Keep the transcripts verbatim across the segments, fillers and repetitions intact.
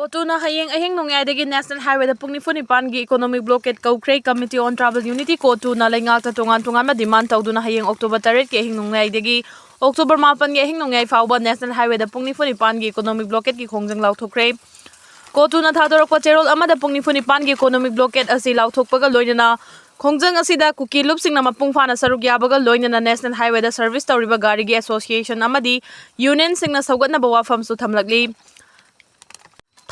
ꯀꯣꯇꯨꯅ ꯍꯌꯦꯡ ꯑꯍꯤꯡ ꯅꯣꯡꯌꯥꯏꯗꯒꯤ National Highwayꯗ ꯄꯨꯡ ꯅꯤꯐꯨ ꯅꯤꯄꯥꯟꯒꯤ Economic Blockade ꯀꯧꯈ꯭ꯔꯦ꯫ Committee on Tribal Unity ꯀꯣꯇꯨꯅ ꯂꯩꯉꯥꯛꯇ ꯇꯣꯉꯥꯟ ꯇꯣꯉꯥꯟꯕ demand ꯇꯧꯗꯨꯅ ꯍꯌꯦꯡ October ꯇꯔꯦꯠꯀꯤ ꯑꯍꯤꯡ ꯅꯣꯡꯌꯥꯏꯗꯒꯤ October ꯃꯥꯄꯟꯒꯤ ꯑꯍꯤꯡ ꯅꯣꯡꯌꯥꯏ ꯐꯥꯎꯕ National Highwayꯗ ꯄꯨꯡ ꯅꯤꯐꯨ ꯅꯤꯄꯥꯟꯒꯤ Economic Blockadeꯀꯤ ꯈꯣꯡꯖꯪ ꯂꯥꯎꯊꯣꯛꯈ꯭ꯔꯦ꯫ ꯀꯣꯇꯨꯅ ꯊꯥꯗꯣꯔꯛꯄ ꯆꯦꯔꯣꯜ ꯑꯃꯗ ꯄꯨꯡ ꯅꯤꯐꯨ ꯅꯤꯄꯥꯟꯒꯤ Economic Blockade ꯑꯁꯤ ꯂꯥꯎꯊꯣꯛꯄꯒ ꯂꯣꯏꯅꯅ ꯈꯣꯡꯖꯪ ꯑꯁꯤꯗ ꯀꯨꯀꯤ ꯂꯨꯞꯁꯤꯡꯅ ꯃꯄꯨꯡ ꯐꯥꯅ ꯁꯔꯨꯛ ꯌꯥꯕꯒ ꯂꯣꯏꯅꯅ National Highwayꯗ service ꯇꯧꯔꯤꯕ ꯒꯥꯔꯤꯒꯤ association ꯑꯃꯗꯤ unionꯁꯤꯡꯅ ꯁꯧꯒꯠꯅꯕ ꯋꯥꯐꯝꯁꯨ ꯊꯝꯂꯛꯂꯤ꯫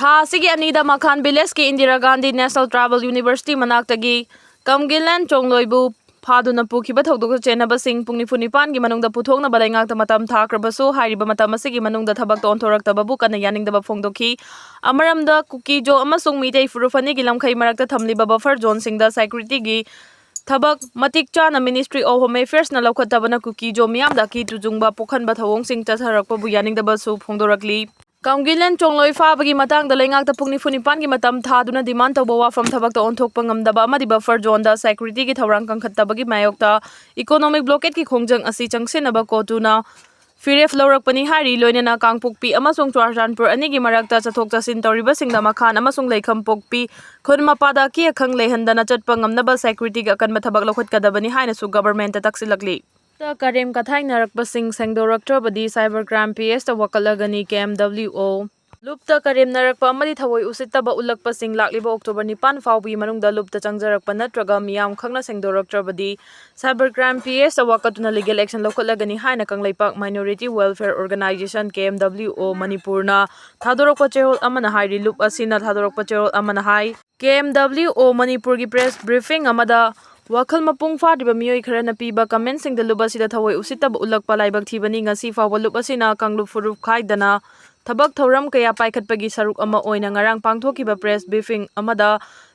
ꯊꯥ ꯑꯁꯤꯒꯤ ꯑꯅꯤꯗ ꯃꯈꯥꯟ villageꯀꯤ Indira Gandhi National Tribal University ꯃꯅꯥꯛꯇꯒꯤ ꯀꯝꯒꯤꯂꯦꯟ ꯆꯣꯡꯂꯣꯏꯕꯨ ꯐꯥꯗꯨꯅ ꯄꯨꯈꯤꯕ ꯊꯧꯗꯣꯛꯇ ꯆꯦꯟꯅꯕꯁꯤꯡ ꯄꯨꯡ ꯅꯤꯐꯨ ꯅꯤꯄꯥꯟꯒꯤ ꯃꯅꯨꯡꯗ ꯄꯨꯊꯣꯛꯅꯕ ꯂꯩꯉꯥꯛꯇ ꯃꯇꯝ ꯊꯥꯈ꯭ꯔꯕꯁꯨ, ꯍꯥꯏꯔꯤꯕ ꯃꯇꯝ ꯑꯁꯤꯒꯤ ꯃꯅꯨꯡꯗ ꯊꯕꯛꯇ ꯑꯣꯟꯊꯣꯔꯛꯇꯕꯕꯨ ꯀꯟꯅ ꯌꯥꯅꯤꯡꯗꯕ ꯐꯣꯡꯗꯣꯛꯈꯤ꯫ ꯑꯃꯔꯣꯝꯗ, ꯀꯨꯀꯤ-ꯖꯣ ꯑꯃꯁꯨꯡ ꯃꯤꯇꯩ ꯐꯨꯔꯨꯞ ꯑꯅꯤꯒꯤ ꯂꯝꯈꯩ ꯃꯔꯛꯇ ꯊꯝꯂꯤꯕ buffer zoneꯁꯤꯡꯗ securityꯒꯤ ꯊꯕꯛ ꯃꯇꯤꯛ ꯆꯥꯅ Ministry of Home Affairsꯅ ꯂꯧꯈꯠꯇꯕꯅ ꯀꯨꯀꯤ-ꯖꯣ ꯃꯤꯌꯥꯝꯗ ꯑꯀꯤ ꯇꯨꯖꯨꯡꯕ ꯄꯣꯛꯍꯟꯕ ꯊꯧꯑꯣꯡꯁꯤꯡ ꯆꯠꯊꯔꯛꯄꯕꯨ ꯌꯥꯅꯤꯡꯗꯕꯁꯨ ꯐꯣꯡꯗꯣꯔꯛꯂꯤ꯫ ꯀꯝꯒꯤꯂꯦꯟ ꯆꯣꯡꯂꯣꯏ ꯐꯥꯕꯒꯤ ꯃꯇꯥꯡꯗ ꯂꯩꯉꯥꯛꯇ ꯄꯨꯡ ꯅꯤꯐꯨ ꯅꯤꯄꯥꯟꯒꯤ ꯃꯇꯝ ꯊꯥꯗꯨꯅ demand ꯇꯧꯕ ꯋꯥꯐꯝ ꯊꯕꯛꯇ ꯑꯣꯟꯊꯣꯛꯄ ꯉꯝꯗꯕ ꯑꯃꯗꯤ buffer zoneꯗ securityꯒꯤ ꯊꯧꯔꯥꯡ ꯀꯟꯈꯠꯇꯕꯒꯤ ꯃꯥꯌꯣꯛꯇ Economic Blockadeꯀꯤ ꯈꯣꯡꯖꯪ ꯑꯁꯤ ꯆꯪꯁꯤꯟꯅꯕ ꯀꯣꯇꯨꯅ ꯐꯤꯔꯦꯞ ꯂꯧꯔꯛꯄꯅꯤ ꯍꯥꯏꯔꯤ꯫ ꯂꯣꯏꯅꯅ ꯀꯥꯡꯄꯣꯛꯄꯤ ꯑꯃꯁꯨꯡ ꯆꯨꯔꯆꯥꯟꯄꯨꯔ ꯑꯅꯤꯒꯤ ꯃꯔꯛꯇ ꯆꯠꯊꯣꯛ ꯆꯠꯁꯤꯟ ꯇꯧꯔꯤꯕꯁꯤꯡꯗ ꯃꯈꯥꯟ ꯑꯃꯁꯨꯡ ꯂꯩꯈꯝꯄꯣꯛꯄꯤ ꯈꯨꯟ ꯃꯄꯥꯗ ꯑꯀꯤ ꯑꯈꯪ ꯂꯩꯍꯟꯗꯅ ꯆꯠꯄ ꯉꯝꯅꯕ securityꯒꯤ ꯑꯀꯟꯕ ꯊꯕꯛ ꯂꯧꯈꯠꯀꯗꯕꯅꯤ ꯍꯥꯏꯅꯁꯨ governmentꯇ ꯇꯛꯁꯤꯜꯂꯛꯂꯤ꯫ ꯂꯨꯞꯇ ꯀꯔꯦꯝ ꯀꯊꯥꯏꯅꯔꯛꯄꯁꯤꯡ ꯁꯦꯡꯗꯣꯔꯛꯇ꯭ꯔꯕꯗꯤ cyber crime PSꯇ ꯋꯥꯀꯠꯂꯒꯅꯤ, KMWO꯫ ꯂꯨꯞꯇ ꯀꯔꯦꯝꯅꯔꯛꯄ ꯑꯃꯗꯤ ꯊꯑꯣꯏ ꯎꯁꯤꯠꯇꯕ ꯎꯠꯂꯛꯄꯁꯤꯡ ꯂꯥꯛꯂꯤꯕ October ꯅꯤꯄꯥꯟ ꯐꯥꯎꯕꯒꯤ ꯃꯅꯨꯡꯗ ꯂꯨꯞꯇ ꯆꯪꯖꯔꯛꯄ ꯅꯠꯇ꯭ꯔꯒ ꯃꯤꯌꯥꯝ ꯈꯪꯅ ꯁꯦꯡꯗꯣꯔꯛꯇ꯭ꯔꯕꯗꯤ cyber crime PSꯇ ꯋꯥꯀꯠꯇꯨꯅ legal action ꯂꯧꯈꯠꯂꯒꯅꯤ ꯍꯥꯏꯅ Kangleipak Minority Welfare Organisation, KMWO, ꯃꯅꯤꯄꯨꯔꯅ ꯊꯥꯗꯣꯔꯛꯄ ꯆꯦꯔꯣꯜ ꯑꯃꯅ ꯍꯥꯏꯔꯤ꯫ ꯂꯨꯞ ꯑꯁꯤꯅ ꯊꯥꯗꯣꯔꯛꯄ ꯆꯦꯔꯣꯜ ꯑꯃꯅ ꯍꯥꯏ, KMWO ꯃꯅꯤꯄꯨꯔꯒꯤ press briefing ꯑꯃꯗ ꯋꯥꯈꯜ ꯃꯄꯨꯡ ꯐꯥꯗ꯭ꯔꯤꯕ ꯃꯤꯑꯣꯏ ꯈꯔꯅ ꯄꯤꯕ commentꯁꯤꯡꯗ ꯂꯨꯞ ꯑꯁꯤꯗ ꯊꯑꯣꯏ ꯎꯁꯤꯠꯇꯕ ꯎꯠꯂꯛꯄ ꯂꯥꯏꯕꯛ ꯊꯤꯕꯅꯤ꯫ ꯉꯁꯤ ꯐꯥꯎꯕ ꯂꯨꯞ ꯑꯁꯤꯅ ꯀꯥꯡꯂꯨꯞ ꯐꯨꯔꯨꯞ ꯈꯥꯏꯗꯅ ꯊꯕꯛ ꯊꯧꯔꯝ ꯀꯌꯥ ꯄꯥꯏꯈꯠꯄꯒꯤ ꯁꯔꯨꯛ ꯑꯃ ꯑꯣꯏꯅ ꯉꯔꯥꯡ ꯄꯥꯡꯊꯣꯛꯈꯤꯕ press briefing ꯑꯃꯗ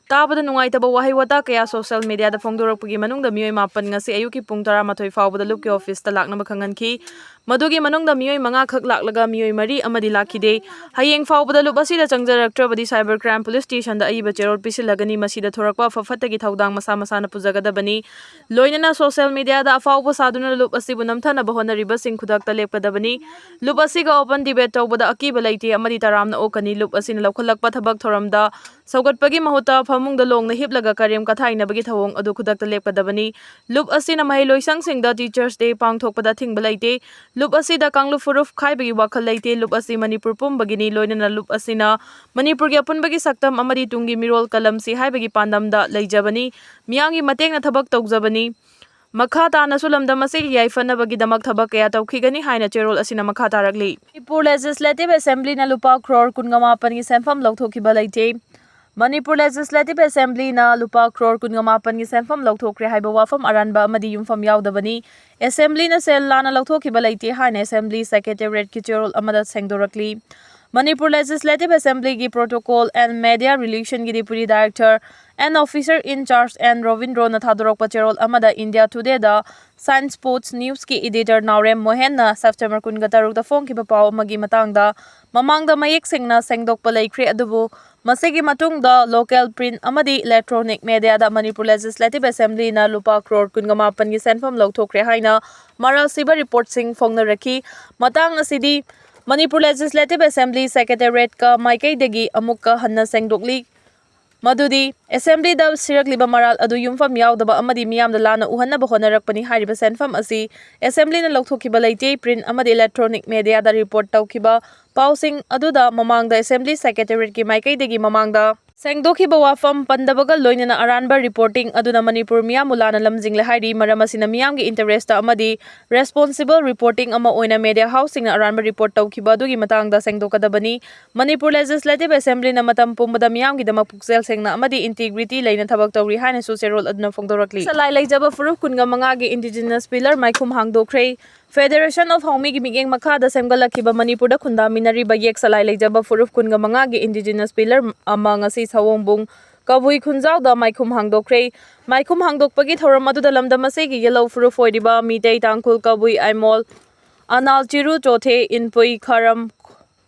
ꯇꯥꯕꯗ ꯅꯨꯡꯉꯥꯏꯇꯕ ꯋꯥꯍꯩ ꯋꯥꯇꯥ ꯀꯌꯥ social mediaꯗ ꯐꯣꯡꯗꯣꯔꯛꯄꯒꯤ ꯃꯅꯨꯡꯗ ꯃꯤꯑꯣꯏ ꯃꯥꯄꯟ ꯉꯁꯤ ꯑꯌꯨꯛꯀꯤ ꯄꯨꯡ ꯇꯔꯥꯃꯥꯊꯣꯏ ꯐꯥꯎꯕꯗ ꯂꯨꯞꯀꯤ officeꯇ ꯂꯥꯛꯅꯕ ꯈꯪꯍꯟꯈꯤ꯫ ꯃꯗꯨꯒꯤ ꯃꯅꯨꯡꯗ ꯃꯤꯑꯣꯏ ꯃꯉꯥ ꯈꯛ ꯂꯥꯛꯂꯒ ꯃꯤꯑꯣꯏ ꯃꯔꯤ ꯑꯃꯗꯤ ꯂꯥꯛꯈꯤꯗꯦ꯫ ꯍꯌꯦꯡ ꯐꯥꯎꯕꯗ ꯂꯨꯞ ꯑꯁꯤꯗ ꯆꯪꯖꯔꯛꯇ꯭ꯔꯕꯗꯤ cyber crime police stationꯗ ꯑꯏꯕ ꯆꯦꯔꯣꯜ ꯄꯤꯁꯤꯜꯂꯒꯅꯤ꯫ ꯃꯁꯤꯗ ꯊꯣꯔꯛꯄ ꯑꯐ ꯐꯠꯇꯒꯤ ꯊꯧꯗꯥꯡ ꯃꯁꯥ ꯃꯁꯥꯅ ꯄꯨꯖꯒꯗꯕꯅꯤ꯫ ꯂꯣꯏꯅꯅ social mediaꯗ ꯑꯐꯥꯎꯕ ꯁꯥꯗꯨꯅ ꯂꯨꯞ ꯑꯁꯤꯕꯨ ꯅꯝꯊꯅꯕ ꯍꯣꯠꯅꯔꯤꯕꯁꯤꯡ ꯈꯨꯗꯛꯇ ꯂꯦꯞꯀꯗꯕꯅꯤ꯫ ꯂꯨꯞ ꯑꯁꯤꯒ open debate ꯇꯧꯕꯗ ꯑꯀꯤꯕ ꯂꯩꯇꯦ ꯑꯃꯗꯤ ꯇꯔꯥꯝꯅ ꯑꯣꯛꯀꯅꯤ꯫ ꯂꯨꯞ ꯑꯁꯤꯅ ꯂꯧꯈꯠꯂꯛꯄ ꯊꯕꯛ ꯊꯧꯔꯝꯗ ꯁꯧꯒꯠꯄꯒꯤ ꯃꯍꯨꯠꯇ ꯐꯃꯨꯡꯗ ꯂꯣꯡꯅ ꯍꯤꯞꯂꯒ ꯀꯔꯦꯝ ꯀꯊꯥꯏꯅꯕꯒꯤ ꯊꯧꯑꯣꯡ ꯑꯗꯨ ꯈꯨꯗꯛꯇ ꯂꯦꯞꯀꯗꯕꯅꯤ꯫ ꯂꯨꯞ ꯑꯁꯤꯅ ꯃꯍꯩꯂꯣꯏꯁꯪꯁꯤꯡꯗ Teachers' Day ꯄꯥꯡꯊꯣꯛꯄꯗ ꯑꯊꯤꯡꯕ ꯂꯩꯇꯦ꯫ ꯂꯨꯞ ꯑꯁꯤꯗ ꯀꯥꯡꯂꯨꯞ ꯐꯨꯔꯨꯞ ꯈꯥꯏꯕꯒꯤ ꯋꯥꯈꯜ ꯂꯩꯇꯦ꯫ ꯂꯨꯞ ꯑꯁꯤ ꯃꯅꯤꯄꯨꯔ ꯄꯨꯝꯕꯒꯤꯅꯤ꯫ ꯂꯣꯏꯅꯅ ꯂꯨꯞ ꯑꯁꯤꯅ ꯃꯅꯤꯄꯨꯔꯒꯤ ꯑꯄꯨꯟꯕꯒꯤ ꯁꯛꯇꯝ ꯑꯃꯗꯤ ꯇꯨꯡꯒꯤ ꯃꯤꯔꯣꯜ ꯀꯂꯝꯁꯤ ꯍꯥꯏꯕꯒꯤ ꯄꯥꯟꯗꯝꯗ ꯂꯩꯖꯕꯅꯤ꯫ ꯃꯤꯌꯥꯝꯒꯤ ꯃꯇꯦꯡꯅ ꯊꯕꯛ ꯇꯧꯖꯕꯅꯤ꯫ ꯃꯈꯥ ꯇꯥꯅꯁꯨ ꯂꯝꯗꯝ ꯑꯁꯤꯒꯤ ꯌꯥꯏꯐꯅꯕꯒꯤꯗꯃꯛ ꯊꯕꯛ ꯀꯌꯥ ꯇꯧꯈꯤꯒꯅꯤ ꯍꯥꯏꯅ ꯆꯦꯔꯣꯜ ꯑꯁꯤꯅ ꯃꯈꯥ ꯇꯥꯔꯛꯂꯤ꯫ ꯃꯅꯤꯄꯨꯔ Legislative Assemblyꯅ ꯂꯨꯄꯥ ꯀ꯭ꯔꯣꯔ ꯀꯨꯟꯒ ꯃꯥꯄꯟꯒꯤ ꯁꯦꯟꯐꯝ ꯂꯧꯊꯣꯛꯈꯤꯕ ꯂꯩꯇꯦ꯫ ꯃꯅꯤꯄꯨꯔ Legislative Assemblyꯅ ꯂꯨꯄꯥ ꯀ꯭ꯔꯣꯔ ꯀꯨꯟꯒ ꯃꯥꯄꯟꯒꯤ ꯁꯦꯟꯐꯝ ꯂꯧꯊꯣꯛꯈ꯭ꯔꯦ ꯍꯥꯏꯕ ꯋꯥꯐꯝ ꯑꯔꯥꯟꯕ ꯑꯃꯗꯤ ꯌꯨꯝꯐꯝ ꯌꯥꯎꯗꯕꯅꯤ꯫ Assemblyꯅ ꯁꯦꯜ ꯂꯥꯟꯅ ꯂꯧꯊꯣꯛꯈꯤꯕ ꯂꯩꯇꯦ ꯍꯥꯏꯅ Assembly Secretariatꯀꯤ ꯆꯦꯔꯣꯜ ꯑꯃꯗ ꯁꯦꯡꯗꯣꯔꯛꯂꯤ꯫ Manipur Legislative Assemblyꯒꯤ Protocol and Media Relationꯒꯤ Deputy Director and Officer in Charge N ꯔꯣꯕꯤꯟꯗ꯭ꯔꯣꯅ ꯊꯥꯗꯣꯔꯛꯄ ꯆꯦꯔꯣꯜ ꯑꯃꯗ India Todayꯗ Science Sports Newsꯀꯤ editor ꯅꯥꯎꯔꯦꯝ ꯃꯣꯍꯦꯟꯅ September ꯀꯨꯟꯒ ꯇꯔꯨꯛꯇ ꯐꯣꯡꯈꯤꯕ ꯄꯥꯎ ꯑꯃꯒꯤ ꯃꯇꯥꯡꯗ ꯃꯃꯥꯡꯗ ꯃꯌꯦꯛ ꯁꯦꯡꯅ ꯁꯦꯡꯗꯣꯛꯄ ꯂꯩꯈ꯭ꯔꯦ, ꯑꯗꯨꯕꯨ ꯃꯁꯤꯒꯤ ꯃꯇꯨꯡꯗ local print ꯑꯃꯗꯤ electronic mediaꯗ ꯃꯅꯤꯄꯨꯔ Legislative Assemblyꯅ ꯂꯨꯄꯥ ꯀ꯭ꯔꯣꯔ ꯀꯨꯟꯒ ꯃꯥꯄꯟꯒꯤ ꯁꯦꯟꯐꯝ ꯂꯧꯊꯣꯛꯈ꯭ꯔꯦ ꯍꯥꯏꯅ ꯃꯔꯥꯜ ꯁꯤꯕ reportꯁꯤꯡ ꯐꯣꯡꯅꯔꯛꯈꯤ꯫ ꯃꯇꯥꯡ ꯑꯁꯤꯗꯤ ꯃꯅꯤꯄꯨꯔ Legislative Assembly Secretariatꯀ ꯃꯥꯏꯀꯩꯗꯒꯤ ꯑꯃꯨꯛꯀ ꯍꯟꯅ ꯁꯦꯡꯗꯣꯛꯂꯤ꯫ ꯃꯗꯨꯗꯤ Assemblyꯗ ꯁꯤꯔꯛꯂꯤꯕ ꯃꯔꯥꯜ ꯑꯗꯨ ꯌꯨꯝꯐꯝ ꯌꯥꯎꯗꯕ ꯑꯃꯗꯤ ꯃꯤꯌꯥꯝꯗ ꯂꯥꯟꯅ ꯎꯍꯟꯅꯕ ꯍꯣꯠꯅꯔꯛꯄꯅꯤ꯫ ꯍꯥꯏꯔꯤꯕ ꯁꯦꯟꯐꯝ ꯑꯁꯤ Assemblyꯅ ꯂꯧꯊꯣꯛꯈꯤꯕ ꯂꯩꯇꯦ꯫ Print ꯑꯃꯗꯤ electronic mediaꯗ report ꯇꯧꯈꯤꯕ ꯄꯥꯎꯁꯤꯡ ꯑꯗꯨꯗ ꯃꯃꯥꯡꯗ Assembly Secretariatꯀꯤ ꯃꯥꯏꯀꯩꯗꯒꯤ ꯃꯃꯥꯡꯗ ꯁꯦꯡꯗꯣꯛꯈꯤꯕ ꯋꯥꯐꯝ ꯄꯟꯗꯕꯒ ꯂꯣꯏꯅꯅ ꯑꯔꯥꯟꯕ reporting ꯑꯗꯨꯅ ꯃꯅꯤꯄꯨꯔ ꯃꯤꯌꯥꯝꯕꯨ ꯂꯥꯟꯅ ꯂꯝꯖꯤꯡꯂꯦ ꯍꯥꯏꯔꯤ꯫ ꯃꯔꯝ ꯑꯁꯤꯅ ꯃꯤꯌꯥꯝꯒꯤ interestꯇ ꯑꯃꯗꯤ responsible reporting ꯑꯃ ꯑꯣꯏꯅ media houseꯁꯤꯡꯅ ꯑꯔꯥꯟꯕ report ꯇꯧꯈꯤꯕ ꯑꯗꯨꯒꯤ ꯃꯇꯥꯡꯗ ꯁꯦꯡꯗꯣꯛꯀꯗꯕꯅꯤ꯫ ꯃꯅꯤꯄꯨꯔ Legislative Assemblyꯅ ꯃꯇꯝ ꯄꯨꯝꯕꯗ ꯃꯤꯌꯥꯝꯒꯤꯗꯃꯛ ꯄꯨꯛꯆꯦꯜ ꯁꯦꯡꯅ ꯑꯃꯗꯤ integrity ꯂꯩꯅ ꯊꯕꯛ ꯇꯧꯔꯤ ꯍꯥꯏꯅꯁꯨ ꯆꯦꯔꯣꯜ ꯑꯗꯨꯅ ꯐꯣꯡꯗꯣꯔꯛꯂꯤ꯫ ꯁꯂꯥꯏ ꯂꯩꯖꯕ ꯐꯨꯔꯨꯞ ꯀꯨꯟꯒ ꯃꯉꯥꯒꯤ indigenous pillar ꯃꯥꯏꯈꯨꯝ ꯍꯥꯡꯗꯣꯛꯈ꯭ꯔꯦ꯫ Federation of ꯍꯥꯎꯃꯤꯒꯤ ꯃꯤꯠꯌꯦꯡ ꯃꯈꯥꯗ ꯁꯦꯝꯒꯠꯂꯛꯈꯤꯕ ꯃꯅꯤꯄꯨꯔꯗ ꯈꯨꯟꯗꯥꯃꯤꯟꯅꯔꯤꯕ ꯌꯦꯛ ꯁꯂꯥꯏ ꯂꯩꯖꯕ ꯐꯨꯔꯨꯞ ꯀꯨꯟꯒ ꯃꯉꯥꯒꯤ indigenous pillar ꯑꯃ ꯉꯁꯤ ꯁꯑꯣꯝꯕꯨꯡ ꯀꯕꯨꯏ ꯈꯨꯟꯖꯥꯎꯗ ꯃꯥꯏꯈꯨꯝ ꯍꯥꯡꯗꯣꯛꯈ꯭ꯔꯦ꯫ ꯃꯥꯏꯈꯨꯝ ꯍꯥꯡꯗꯣꯛꯄꯒꯤ ꯊꯧꯔꯝ ꯑꯗꯨꯗ ꯂꯝꯗꯝ ꯑꯁꯤꯒꯤ ꯌꯦꯜꯍꯧ ꯐꯨꯔꯨꯞ ꯑꯣꯏꯔꯤꯕ ꯃꯤꯇꯩ, ꯇꯥꯡꯈꯨꯜ, ꯀꯕꯨꯏ, ꯑꯥꯏꯃꯣꯜ, ꯑꯅꯥꯜ ꯆꯤꯔꯨ ꯆꯣꯊꯦ, ꯏꯟꯄꯨꯏ ꯈꯔꯝ,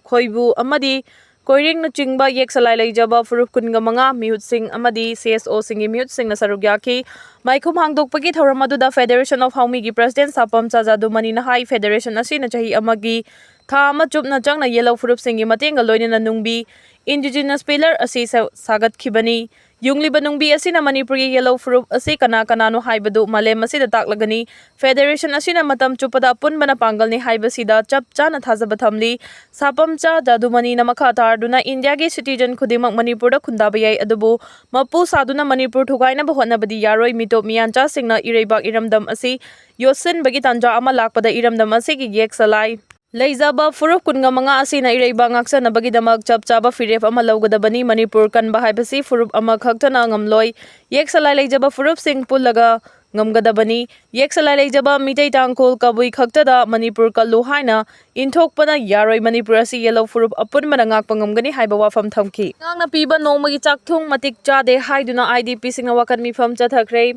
ꯈꯣꯏꯕꯨ ꯑꯃꯗꯤ ꯀꯣꯏꯔꯦꯡꯅꯆꯤꯡꯕ ꯌꯦꯛ ꯁꯂꯥꯏ ꯂꯩꯖꯕ ꯐꯨꯔꯨꯞ ꯀꯨꯟꯒ ꯃꯉꯥ ꯃꯤꯍꯨꯠꯁꯤꯡ ꯑꯃꯗꯤ ꯁꯤ ꯑꯦꯁ ꯑꯣꯁꯤꯡꯒꯤ ꯃꯤꯍꯨꯠꯁꯤꯡꯅ ꯁꯔꯨꯛ ꯌꯥꯈꯤ꯫ ꯃꯥꯏꯈꯨꯝ ꯍꯥꯡꯗꯣꯛꯄꯒꯤ ꯊꯧꯔꯝ ꯑꯗꯨꯗ Federation of ꯍꯥꯎꯃꯤꯒꯤ President ꯁꯥꯄꯝ ꯆꯥꯖꯥꯗꯨꯃꯅꯤꯅ high, Federation ꯑꯁꯤꯅ ꯆꯍꯤ ꯑꯃꯒꯤ ꯊꯥ ꯑꯃ ꯆꯨꯞꯅ ꯆꯪꯅ ꯌꯦꯜꯍꯧ ꯐꯨꯔꯨꯞꯁꯤꯡꯒꯤ ꯃꯇꯦꯡꯒ ꯂꯣꯏꯅꯅ ꯅꯨꯡꯕꯤ, indigenous pillar ꯑꯁꯤ ꯁꯥ-, ꯁꯥꯒꯠꯈꯤꯕꯅꯤ꯫ ꯌꯨꯡꯂꯤꯕ ꯅꯨꯡꯕꯤ ꯑꯁꯤꯅ ꯃꯅꯤꯄꯨꯔꯒꯤ ꯌꯦꯜꯍꯧ ꯐꯨꯔꯨꯞ ꯑꯁꯤ ꯀꯅꯥ ꯀꯅꯥꯅꯣ ꯍꯥꯏꯕꯗꯨ ꯃꯥꯂꯦꯝ ꯑꯁꯤꯗ ꯇꯥꯛꯂꯒꯅꯤ꯫ Federation ꯑꯁꯤꯅ ꯃꯇꯝ ꯆꯨꯞꯄꯗ ꯑꯄꯨꯟꯕꯅ ꯄꯥꯡꯒꯜꯅꯤ ꯍꯥꯏꯕꯁꯤꯗ ꯆꯞ ꯆꯥꯅ ꯊꯥꯖꯕ ꯊꯝꯂꯤ꯫ ꯁꯥꯄꯝꯆꯥ ꯖꯥꯗꯨꯃꯅꯤꯅ ꯃꯈꯥ ꯇꯥꯔꯗꯨꯅ ꯏꯟꯗꯤꯌꯥꯒꯤ citizen ꯈꯨꯗꯤꯡꯃꯛ ꯃꯅꯤꯄꯨꯔꯗ ꯈꯨꯟꯗꯥꯕ ꯌꯥꯏ, ꯑꯗꯨꯕꯨ ꯃꯄꯨ ꯁꯥꯗꯨꯅ ꯃꯅꯤꯄꯨꯔ ꯊꯨꯒꯥꯏꯅꯕ ꯍꯣꯠꯅꯕꯗꯤ ꯌꯥꯔꯣꯏ꯫ ꯃꯤꯇꯣꯞ ꯃꯤꯌꯥꯟꯆꯥꯁꯤꯡꯅ ꯏꯔꯩꯕꯥꯛ ꯏꯔꯝꯗꯝ ꯑꯁꯤ ꯌꯣꯠꯁꯤꯟꯕꯒꯤ ꯇꯥꯟꯖꯥ ꯑꯃ ꯂꯥꯛꯄꯗ ꯏꯔꯝꯗꯝ ꯑꯁꯤꯒꯤ ꯌꯦꯛ ꯁꯂꯥꯏ ꯂꯩꯖꯕ ꯐꯨꯔꯨꯞ ꯀꯨꯟꯒ ꯃꯉꯥ ꯑꯁꯤꯅ ꯏꯔꯩꯕꯥꯛ ꯉꯥꯛꯆꯅꯕꯒꯤꯗꯃꯛ ꯆꯞ ꯆꯥꯕ ꯐꯤꯔꯦꯞ ꯑꯃ ꯂꯧꯒꯗꯕꯅꯤ꯫ ꯃꯅꯤꯄꯨꯔ ꯀꯟꯕ ꯍꯥꯏꯕꯁꯤ ꯐꯨꯔꯨꯞ ꯑꯃꯈꯛꯇꯅ ꯉꯝꯂꯣꯏ꯫ ꯌꯦꯛ ꯁꯂꯥꯏ ꯂꯩꯖꯕ ꯐꯨꯔꯨꯞꯁꯤꯡ ꯄꯨꯜꯂꯒ ꯉꯝꯒꯗꯕꯅꯤ꯫ ꯌꯦꯛ ꯁꯂꯥꯏ ꯂꯩꯖꯕ ꯃꯤꯇꯩ, ꯇꯥꯡꯈꯨꯜ, ꯀꯕꯨꯏ ꯈꯛꯇꯗ ꯃꯅꯤꯄꯨꯔ ꯀꯜꯂꯨ ꯍꯥꯏꯅ ꯏꯟꯊꯣꯛꯄꯅ ꯌꯥꯔꯣꯏ꯫ ꯃꯅꯤꯄꯨꯔ ꯑꯁꯤ ꯌꯦꯜꯍꯧ ꯐꯨꯔꯨꯞ ꯑꯄꯨꯟꯕꯅ ꯉꯥꯛꯄ ꯉꯝꯒꯅꯤ ꯍꯥꯏꯕ ꯋꯥꯐꯝ ꯊꯝꯈꯤ꯫ ꯂꯩꯉꯥꯛꯅ ꯄꯤꯕ ꯅꯣꯡꯃꯒꯤ ꯆꯥꯛꯊꯨꯡ ꯃꯇꯤꯛ ꯆꯥꯗꯦ ꯍꯥꯏꯗꯨꯅ I D P ꯁꯤꯡꯅ ꯋꯥꯀꯠ ꯃꯤꯐꯝ ꯆꯠꯊꯈ꯭ꯔꯦ꯫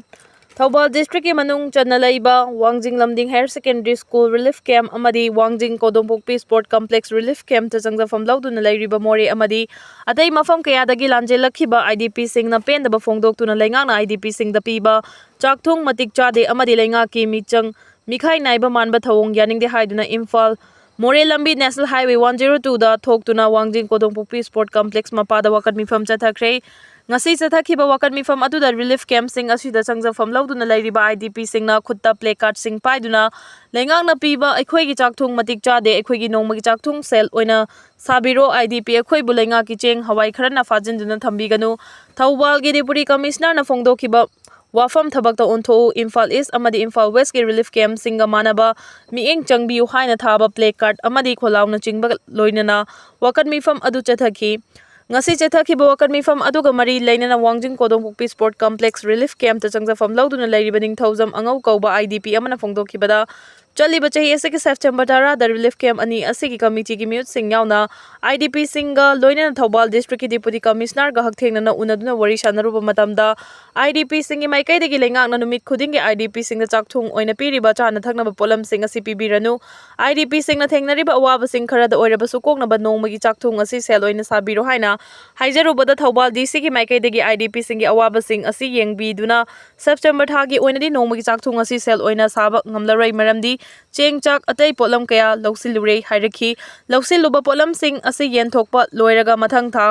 ꯊꯧꯕꯥꯜ district ꯀꯤ ꯃꯅꯨꯡ ꯆꯟꯅ ꯂꯩꯕ ꯋꯥꯡꯖꯤꯡ ꯂꯝꯗꯤꯡ Higher Secondary School relief camp ꯑꯃꯗꯤ ꯋꯥꯡꯖꯤꯡ ꯀꯣꯗꯣꯝꯄꯣꯛꯄꯤ sport complex relief camp ꯇ ꯆꯪꯖꯐꯝ ꯂꯧꯗꯨꯅ ꯂꯩꯔꯤꯕ ꯃꯣꯔꯦ ꯑꯃꯗꯤ ꯑꯇꯩ ꯃꯐꯝ ꯀꯌꯥꯗꯒꯤ ꯂꯥꯟꯖꯦꯜꯂꯛꯈꯤꯕ I D P ꯁꯤꯡꯅ ꯄꯦꯟꯗꯕ ꯐꯣꯡꯗꯣꯛꯇꯨꯅ ꯂꯩꯉꯥꯛꯅ I D P ꯁꯤꯡꯗ ꯄꯤꯕ ꯆꯥꯛꯊꯨꯡ ꯃꯇꯤꯛ ꯆꯥꯗꯦ ꯑꯃꯗꯤ ꯂꯩꯉꯥꯛꯀꯤ ꯃꯤꯆꯪ ꯃꯤꯈꯥꯏ ꯅꯥꯏꯕ ꯃꯥꯟꯕ ꯊꯧꯑꯣꯡ ꯌꯥꯅꯤꯡꯗꯦ ꯍꯥꯏꯗꯨꯅ ꯏꯝꯐꯥꯜ ꯃꯣꯔꯦ ꯂꯝꯕꯤ National Highway one zero two ꯗ ꯊꯣꯛꯇꯨꯅ ꯋꯥꯡꯖꯤꯡ ꯀꯣꯗꯣꯝꯄꯣꯛꯄꯤ sport complex ꯃꯄꯥꯗ ꯋꯥꯀꯠ ꯃꯤꯐꯝ ꯆꯠꯊꯈ꯭ꯔꯦ꯫ ꯉꯁꯤ ꯆꯠꯊꯈꯤꯕ ꯋꯥꯀꯠ ꯃꯤꯐꯝ ꯑꯗꯨꯗ relief camp ꯁꯤꯡ ꯑꯁꯤꯗ ꯆꯪꯖꯐꯝ ꯂꯧꯗꯨꯅ ꯂꯩꯔꯤꯕ I D P ꯁꯤꯡꯅ ꯈꯨꯠꯇ placard ꯁꯤꯡ ꯄꯥꯏꯗꯨꯅ ꯂꯩꯉꯥꯛꯅ ꯄꯤꯕ "ꯑꯩꯈꯣꯏꯒꯤ ꯆꯥꯛꯊꯨꯡ ꯃꯇꯤꯛ ꯆꯥꯗꯦ, ꯑꯩꯈꯣꯏꯒꯤ ꯅꯣꯡꯃꯒꯤ ꯆꯥꯛꯊꯨꯡ ꯁꯦꯜ ꯑꯣꯏꯅ ꯁꯥꯕꯤꯔꯣ, I D P ꯑꯩꯈꯣꯏꯕꯨ ꯂꯩꯉꯥꯛꯀꯤ ꯆꯦꯡ ꯍꯋꯥꯏ ꯈꯔꯅ ꯐꯥꯖꯤꯟꯗꯨꯅ ꯊꯝꯕꯤꯒꯅꯨ, ꯊꯧꯕꯥꯜꯒꯤ Deputy Commissioner ꯅ ꯐꯣꯡꯗꯣꯛꯈꯤꯕ ꯋꯥꯐꯝ ꯊꯕꯛꯇ ꯑꯣꯟꯊꯣꯛꯎ, ꯏꯝꯐꯥꯜ East ꯑꯃꯗꯤ ꯏꯝꯐꯥꯜ West ꯀꯤ relief camp ꯁꯤꯡꯒ ꯃꯥꯟꯅꯕ ꯃꯤꯠꯌꯦꯡ ꯆꯪꯕꯤꯌꯨ" ꯍꯥꯏꯅ ꯊꯥꯕ placard ꯑꯃꯗꯤ ꯈꯣꯜꯂꯥꯎꯅꯆꯤꯡꯕ ꯂꯣꯏꯅꯅ ꯋꯥꯀꯠ ꯃꯤꯐꯝ ꯑꯗꯨ ꯆꯠꯊꯈꯤ꯫ ꯉꯁꯤ ꯆꯠꯊꯈꯤꯕ ꯋꯥꯀꯠ ꯃꯤꯐꯝ ꯑꯗꯨꯒ ꯃꯔꯤ ꯂꯩꯅꯅ ꯋꯥꯡꯖꯤꯡ ꯀꯣꯗꯣꯝꯄꯣꯛꯄꯤ sport complex relief camp ꯇ ꯆꯪꯖꯐꯝ ꯂꯧꯗꯨꯅ ꯂꯩꯔꯤꯕ ꯅꯤꯡꯊꯧꯖꯝ ꯑꯉꯧ ꯀꯧꯕ I D P ꯑꯃꯅ ꯐꯣꯡꯗꯣꯛꯈꯤꯕꯗ, ꯆꯠꯂꯤꯕ ꯆꯍꯤ ꯑꯁꯤꯒꯤ ꯁꯦꯞꯇꯦꯝꯕꯔ ꯇꯔꯥꯗ ꯔꯤꯂꯤꯐ ꯀꯦꯝꯞ ꯑꯅꯤ ꯑꯁꯤꯒꯤ ꯀꯃꯤꯇꯤꯒꯤ ꯃꯤꯍꯨꯠꯁꯤꯡ ꯌꯥꯎꯅ IDPꯁꯤꯡꯒ ꯂꯣꯏꯅꯅ ꯊꯧꯕꯥꯜ ꯗꯤꯁꯇ꯭ꯔꯤꯛꯀꯤ ꯗꯤꯄꯨꯇꯤ ꯀꯃꯤꯁꯅꯔꯒ ꯍꯛꯊꯦꯡꯅꯅ ꯎꯅꯗꯨꯅ ꯋꯥꯔꯤ ꯁꯥꯟꯅꯔꯨꯕ ꯃꯇꯝꯗ IDPꯁꯤꯡꯒꯤ ꯃꯥꯏꯀꯩꯗꯒꯤ ꯂꯩꯉꯥꯛꯅ ꯅꯨꯃꯤꯠ ꯈꯨꯗꯤꯡꯒꯤ IDPꯁꯤꯡꯗ ꯆꯥꯛꯊꯨꯡ ꯑꯣꯏꯅ ꯄꯤꯔꯤꯕ ꯆꯥꯅ ꯊꯛꯅꯕ ꯄꯣꯠꯂꯝꯁꯤꯡ ꯑꯁꯤ ꯄꯤꯕꯤꯔꯅꯨ, IDPꯁꯤꯡꯅ ꯊꯦꯡꯅꯔꯤꯕ ꯑꯋꯥꯕꯁꯤꯡ ꯈꯔꯗ ꯑꯣꯏꯔꯕꯁꯨ ꯀꯣꯛꯅꯕ ꯅꯣꯡꯃꯒꯤ ꯆꯥꯛꯊꯨꯡ ꯑꯁꯤ ꯁꯦꯜ ꯑꯣꯏꯅ ꯁꯥꯕꯤꯔꯣ ꯍꯥꯏꯅ ꯍꯥꯏꯖꯔꯨꯕꯗ ꯊꯧꯕꯥꯜ DCꯒꯤ ꯃꯥꯏꯀꯩꯗꯒꯤ IDPꯁꯤꯡꯒꯤ ꯑꯋꯥꯕꯁꯤꯡ ꯑꯁꯤ ꯌꯦꯡꯕꯤꯗꯨꯅ ꯁꯦꯞꯇꯦꯝꯕꯔ ꯊꯥꯒꯤ ꯑꯣꯏꯅꯗꯤ ꯅꯣꯡꯃꯒꯤ ꯆꯥꯛꯊꯨꯡ ꯑꯁꯤ ꯁꯦꯜ ꯑꯣꯏꯅ ꯁꯥꯕ ꯉꯝꯂꯔꯣꯏ, ꯃꯔꯝꯗꯤ ꯆꯦꯡ, ꯆꯥꯛ, ꯑꯇꯩ ꯄꯣꯠꯂꯝ ꯀꯌꯥ ꯂꯧꯁꯤꯜꯂꯨꯔꯦ ꯍꯥꯏꯔꯛꯈꯤ꯫ ꯂꯧꯁꯤꯜꯂꯨꯕ ꯄꯣꯠꯂꯝꯁꯤꯡ ꯑꯁꯤ ꯌꯦꯟꯊꯣꯛꯄ ꯂꯣꯏꯔꯒ ꯃꯊꯪ ꯊꯥ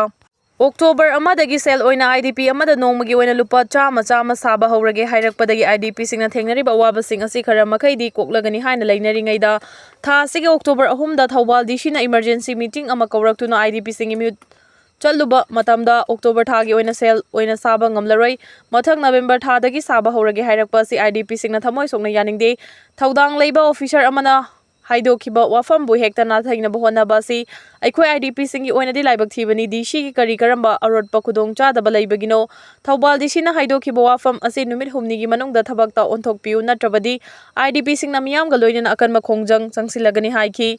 ꯑꯣꯛꯇꯣꯕꯔ ꯑꯃꯗꯒꯤ ꯁꯦꯜ ꯑꯣꯏꯅ IDP ꯑꯃꯗ ꯅꯣꯡꯃꯒꯤ ꯑꯣꯏꯅ ꯂꯨꯄꯥ ꯆꯥꯝꯃ ꯆꯥꯝꯃ ꯁꯥꯕ ꯍꯧꯔꯒꯦ ꯍꯥꯏꯔꯛꯄꯗꯒꯤ IDPꯁꯤꯡꯅ ꯊꯦꯡꯅꯔꯤꯕ ꯑꯋꯥꯕꯁꯤꯡ ꯑꯁꯤ ꯈꯔ ꯃꯈꯩꯗꯤ ꯀꯣꯛꯂꯒꯅꯤ ꯍꯥꯏꯅ ꯂꯩꯅꯔꯤꯉꯩꯗ, ꯊꯥ ꯑꯁꯤꯒꯤ ꯑꯣꯛꯇꯣꯕꯔ ꯑꯍꯨꯝꯗ ꯊꯧꯕꯥꯜ DCꯅ emergency meeting ꯑꯃ ꯀꯧꯔꯛꯇꯨꯅ IDPꯁꯤꯡꯒꯤ ꯃꯤꯍꯨꯠ ꯆꯠꯂꯨꯕ ꯃꯇꯝꯗ ꯑꯣꯛꯇꯣꯕꯔ ꯊꯥꯒꯤ ꯑꯣꯏꯅ ꯁꯦꯜ ꯑꯣꯏꯅ ꯁꯥꯕ ꯉꯝꯂꯔꯣꯏ, ꯃꯊꯪ ꯅꯕꯦꯝꯕꯔ ꯊꯥꯗꯒꯤ ꯁꯥꯕ ꯍꯧꯔꯒꯦ ꯍꯥꯏꯔꯛꯄ ꯑꯁꯤ IDPꯁꯤꯡꯅ ꯊꯃꯣꯏ ꯁꯣꯛꯅ ꯌꯥꯅꯤꯡꯗꯦ꯫ ꯊꯧꯗꯥꯡ ꯂꯩꯕ officer ꯑꯃꯅ ꯍꯥꯏꯗꯣꯛꯈꯤꯕ ꯋꯥꯐꯝꯕꯨ ꯍꯦꯛꯇ ꯅꯥꯊꯩꯅꯕ ꯍꯣꯠꯅꯕ ꯑꯁꯤ ꯑꯩꯈꯣꯏ IDPꯁꯤꯡꯒꯤ ꯑꯣꯏꯅꯗꯤ ꯂꯥꯏꯕꯛ ꯊꯤꯕꯅꯤ꯫ DCꯒꯤ ꯀꯔꯤ ꯀꯔꯝꯕ ꯑꯔꯣꯠꯄ ꯈꯨꯗꯣꯡꯆꯥꯗꯕ ꯂꯩꯕꯒꯤꯅꯣ? ꯊꯧꯕꯥꯜ DCꯅ ꯍꯥꯏꯗꯣꯛꯈꯤꯕ ꯋꯥꯐꯝ ꯑꯁꯤ ꯅꯨꯃꯤꯠ ꯍꯨꯝꯅꯤꯒꯤ ꯃꯅꯨꯡꯗ ꯊꯕꯛꯇ ꯑꯣꯟꯊꯣꯛꯄꯤꯌꯨ, ꯅꯠꯇ꯭ꯔꯕꯗꯤ IDPꯁꯤꯡꯅ ꯃꯤꯌꯥꯝꯒ ꯂꯣꯏꯅꯅ ꯑꯀꯟꯕ ꯈꯣꯡꯖꯪ ꯆꯪꯁꯤꯜꯂꯒꯅꯤ ꯍꯥꯏꯈꯤ꯫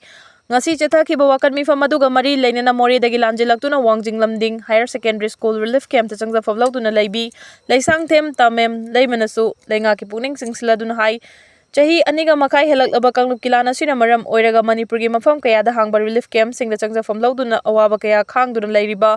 ꯉꯁꯤ ꯆꯠꯊꯈꯤꯕ ꯋꯥꯀꯠ ꯃꯤꯐꯝ ꯑꯗꯨꯒ ꯃꯔꯤ ꯂꯩꯅꯅ ꯃꯣꯔꯦꯗꯒꯤ ꯂꯥꯟꯖꯦꯜꯂꯛꯇꯨꯅ ꯋꯥꯡꯖꯤꯡ ꯂꯝꯗꯤꯡ Higher Secondary School relief campꯇ ꯆꯪꯖꯐꯝ ꯂꯧꯗꯨꯅ ꯂꯩꯕꯤ ꯂꯩꯁꯥꯡꯊꯦꯝ ꯇꯥꯃꯦꯝ ꯂꯩꯃꯅꯁꯨ ꯂꯩꯉꯥꯛꯀꯤ ꯄꯨꯛꯅꯤꯡ ꯆꯤꯡꯁꯤꯜꯂꯗꯨꯅ ꯍꯥꯏ, ꯆꯍꯤ ꯑꯅꯤꯒ ꯃꯈꯥꯏ ꯍꯦꯜꯂꯛꯂꯕ ꯀꯥꯡꯂꯨꯞꯀꯤ ꯂꯥꯟ ꯑꯁꯤꯅ ꯃꯔꯝ ꯑꯣꯏꯔꯒ ꯃꯅꯤꯄꯨꯔꯒꯤ ꯃꯐꯝ ꯀꯌꯥꯗ ꯍꯥꯡꯕ relief campꯁꯤꯡꯗ ꯆꯪꯖꯐꯝ ꯂꯧꯗꯨꯅ ꯑꯋꯥꯕ ꯀꯌꯥ ꯈꯥꯡꯗꯨꯅ ꯂꯩꯔꯤꯕ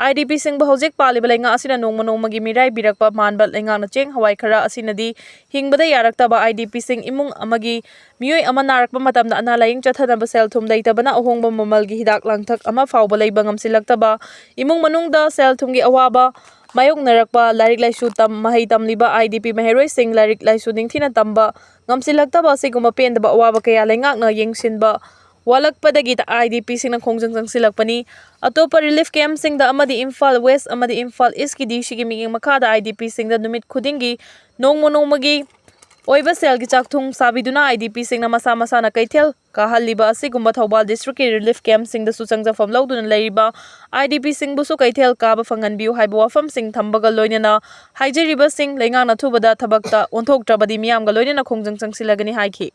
IDPꯁꯤꯡꯕꯨ ꯍꯧꯖꯤꯛ ꯄꯥꯜꯂꯤꯕ ꯂꯩꯉꯥꯛ ꯑꯁꯤꯅ ꯅꯣꯡꯃ ꯅꯣꯡꯃꯒꯤ ꯃꯤꯔꯥꯏꯕꯤꯔꯛꯄ ꯃꯥꯟꯕ ꯂꯩꯉꯥꯛꯅ ꯆꯦꯡ ꯍꯋꯥꯏ ꯈꯔ ꯑꯁꯤꯅꯗꯤ ꯍꯤꯡꯕꯗ ꯌꯥꯔꯛꯇꯕ IDPꯁꯤꯡ ꯏꯃꯨꯡ ꯑꯃꯒꯤ ꯃꯤꯑꯣꯏ ꯑꯃ ꯅꯥꯔꯛꯄ ꯃꯇꯝꯗ ꯑꯅꯥ ꯂꯥꯌꯦꯡ ꯆꯠꯊꯅꯕ ꯁꯦꯜ ꯊꯨꯝ ꯂꯩꯇꯕꯅ ꯑꯍꯣꯡꯕ ꯃꯃꯜꯒꯤ ꯍꯤꯗꯥꯛ ꯂꯥꯡꯊꯛ ꯑꯃ ꯐꯥꯎꯕ ꯂꯩꯕ ꯉꯝꯁꯤꯜꯂꯛꯇꯕ, ꯏꯃꯨꯡ ꯃꯅꯨꯡꯗ ꯁꯦꯜ ꯊꯨꯝꯒꯤ ꯑꯋꯥꯕ ꯃꯥꯌꯣꯛꯅꯔꯛꯄ, ꯂꯥꯏꯔꯤꯛ ꯂꯥꯏꯁꯨ ꯇꯝ-, ꯃꯍꯩ ꯇꯝꯂꯤꯕ IDP ꯃꯍꯩꯔꯣꯏꯁꯤꯡ ꯂꯥꯏꯔꯤꯛ ꯂꯥꯏꯁꯨ ꯅꯤꯡꯊꯤꯅ ꯇꯝꯕ ꯉꯝꯁꯤꯜꯂꯛꯇꯕ ꯑꯁꯤꯒꯨꯝꯕ ꯄꯦꯟꯗꯕ ꯑꯋꯥꯕ ꯀꯌꯥ ꯂꯩꯉꯥꯛꯅ ꯌꯦꯡꯁꯤꯟꯕ ꯋꯥꯠꯂꯛꯄꯗꯒꯤ IDPꯁꯤꯡꯅ ꯈꯣꯡꯖꯪ ꯆꯪꯁꯤꯜꯂꯛꯄꯅꯤ꯫ ꯑꯇꯣꯞꯄ relief campꯁꯤꯡꯗ ꯑꯃꯗꯤ ꯏꯝꯐꯥꯜ West ꯑꯃꯗꯤ ꯏꯝꯐꯥꯜ Eastꯀꯤ DCꯒꯤ ꯃꯤꯠꯌꯦꯡ ꯃꯈꯥꯗ IDPꯁꯤꯡꯗ ꯅꯨꯃꯤꯠ ꯈꯨꯗꯤꯡꯒꯤ ꯅꯣꯡꯃ ꯅꯣꯡꯃꯒꯤ ꯑꯣꯏꯕ ꯁꯦꯜꯒꯤ ꯆꯥꯛꯊꯨꯡ ꯁꯥꯕꯤꯗꯨꯅ IDPꯁꯤꯡꯅ ꯃꯁꯥ ꯃꯁꯥꯅ ꯀꯩꯊꯦꯜ ꯀꯥꯍꯜꯂꯤꯕ ꯑꯁꯤꯒꯨꯝꯕ ꯊꯧꯕꯥꯜ districtꯀꯤ relief campꯁꯤꯡꯗꯁꯨ ꯆꯪꯖꯐꯝ ꯂꯧꯗꯨꯅ ꯂꯩꯔꯤꯕ IDPꯁꯤꯡꯕꯨꯁꯨ ꯀꯩꯊꯦꯜ ꯀꯥꯕ ꯐꯪꯍꯟꯕꯤꯌꯨ ꯍꯥꯏꯕ ꯋꯥꯐꯝꯁꯤꯡ ꯊꯝꯕꯒ ꯂꯣꯏꯅꯅ ꯍꯥꯏꯖꯔꯤꯕꯁꯤꯡ ꯂꯩꯉꯥꯛꯅ ꯑꯊꯨꯕꯗ ꯊꯕꯛꯇ ꯑꯣꯟꯊꯣꯛꯇ꯭ꯔꯕꯗꯤ ꯃꯤꯌꯥꯝꯒ ꯂꯣꯏꯅꯅ ꯈꯣꯡꯖꯪ ꯆꯪꯁꯤꯜꯂꯒꯅꯤ ꯍꯥꯏꯈꯤ꯫